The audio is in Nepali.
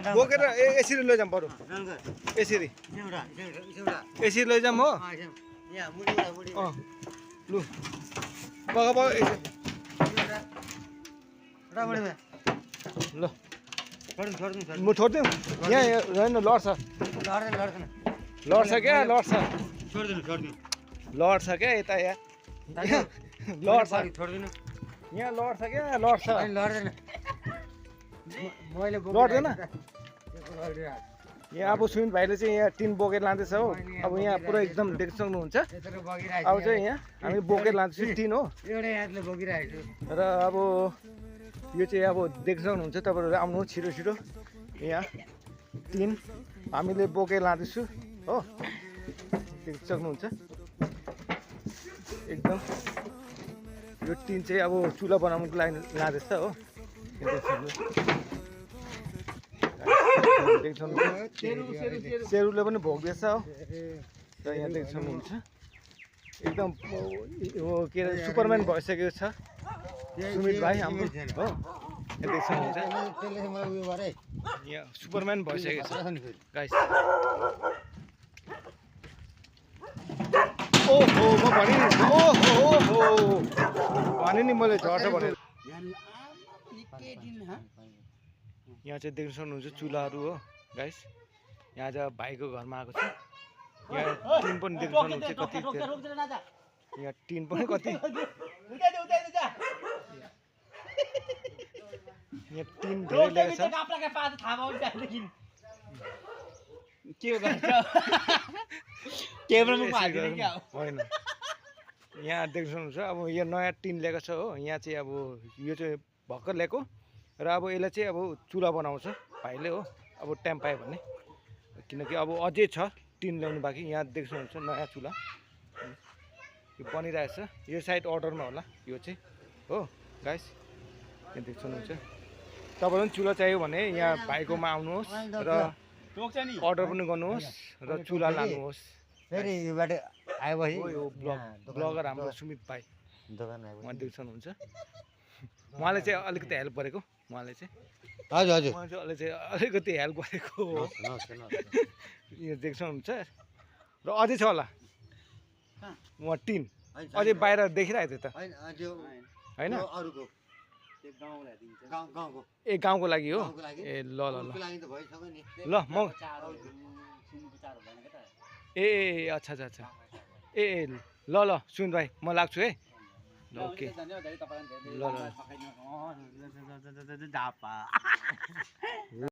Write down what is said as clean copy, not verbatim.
बोकेर यसरी लैजाउँ बरु यसरी यसरी लैजाउँ हो लु बग बग ल म छोड्दिउँ यहाँ रहेन लड्छ लड्छ क्या लड्छ लड्छ क्या यता यहाँ लड्छ यहाँ लड्छ क्या लड्छ लड्दैन यहाँ अब सुमित भाइले चाहिँ यहाँ टिन बोकेर लाँदैछ हो अब यहाँ पुरा एकदम देख्न सक्नुहुन्छ अब चाहिँ यहाँ हामी बोकेर लाँदैछौँ टिन हो र अब यो चाहिँ अब देख्न सक्नुहुन्छ तपाईँहरू आउनु छिटो छिटो यहाँ टिन हामीले बोकेर लाँदैछु हो देख्न सक्नुहुन्छ एकदम यो टिन चाहिँ अब चुल्हा बनाउनुको लागि लाँदैछ हो सेरुले पनि भोग्दैछ हो र यहाँ देख्न सक्नुहुन्छ एकदम के अरे सुपरम्यान भइसकेको छ सुमित भाइ हाम्रो हो यहाँ देख्न सक्नुहुन्छ यहाँ सुपरम्यान भइसकेको छ गाइस ओहो म भने नि ओहो भने नि मैले झर्छ भनेर यहाँ चाहिँ देख्न सक्नुहुन्छ चुल्हाहरू हो गाइस यहाँ चाहिँ भाइको घरमा आएको छु यहाँ टिन पनि देख्न सक्नुहुन्छ कति यहाँ टिन पनि कति यहाँ टिन धेरै ल्याएको छ होइन यहाँ देख्न सक्नुहुन्छ अब यो नयाँ टिन ल्याएको छ हो यहाँ चाहिँ अब यो चाहिँ भर्खर ल्याएको र अब यसलाई चाहिँ अब चुल्हा बनाउँछ भाइले हो अब टाइम पायो भने किनकि अब अझै छ टिन ल्याउनु बाँकी यहाँ देख्न सक्नुहुन्छ नयाँ चुल्हा यो बनिरहेछ यो साइड अर्डरमा होला यो चाहिँ हो गाइस यहाँ देख्न सक्नुहुन्छ तपाईँहरू पनि चुल्हा चाहियो भने यहाँ भाइकोमा आउनुहोस् र अर्डर पनि गर्नुहोस् र चुल्हा लानुहोस् ब्लगर हाम्रो सुमित भाइ उहाँ देख्न सक्नुहुन्छ उहाँले चाहिँ अलिकति हेल्प गरेको उहाँले चाहिँ हजुर हजुर उहाँले चाहिँ अलिकति हेल्प गरेको यो देख्न सक्नुहुन्छ र अझै छ होला उहाँ टिन अझै बाहिर देखिरहेको थियो त होइन ए गाउँको लागि हो ए ल ल ल ल म ए अच्छा अच्छा अच्छा ए ल ल सुन भाइ म लाग्छु है ल ओके ल ल